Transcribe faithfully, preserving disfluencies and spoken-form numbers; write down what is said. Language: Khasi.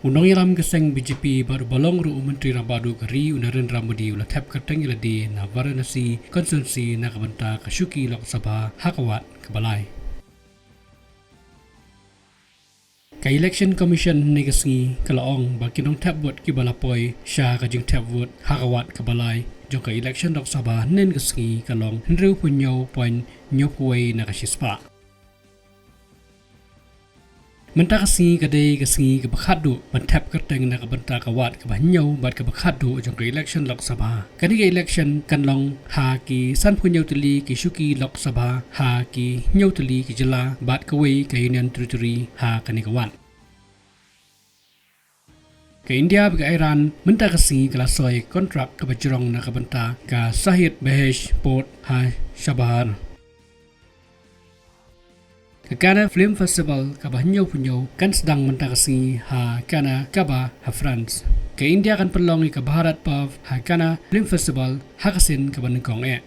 U nongïalam ka seng B J P bad uba long ruh u Myntri Rangbah Duh ka ri, u Narendra Modi, u la thep kyrteng ïa lade na Varanasi constituency na ka bynta ka shuki Lok Sabha ha ka wad kaba lai. Ka Election Commission hynne ka sngi ka la ong ba ki nongthep vote kiba la poi sha ka jingthep vote ha ka wad kaba lai jong ka election Lok Sabha hynne ka sngi ka long hynriewphew hynñiew point hynñiewphew wei na ka shispah. Mynta ka sngi ka dei ka sngi kaba khatduh ban thep kyrteng na ka bynta ka wad kaba hynñiew bad kaba khatduh jong ka election Lok Sabha. Kane ka election kan long ha ki sanphew hynñiew tylli ki shuki Lok Sabha ha ki hynñiew tylli ki jylla bad kawei ka Union Territory ha kane ka wad. Ka India bad ka Iran mynta ka sngi ka la soi kontrak kaba jrong na ka bynta ka Shahid Behesht Port ha Chabahar. Ka Cannes Film Festival kaba hynñiewphew hynñiew kan sdang mynta ka sngi ha Cannes kaba ha France. Ka India kan pynlong ïa ka Bharat Parv ha Cannes Film Festival ha ka sien kaba nyngkong eh.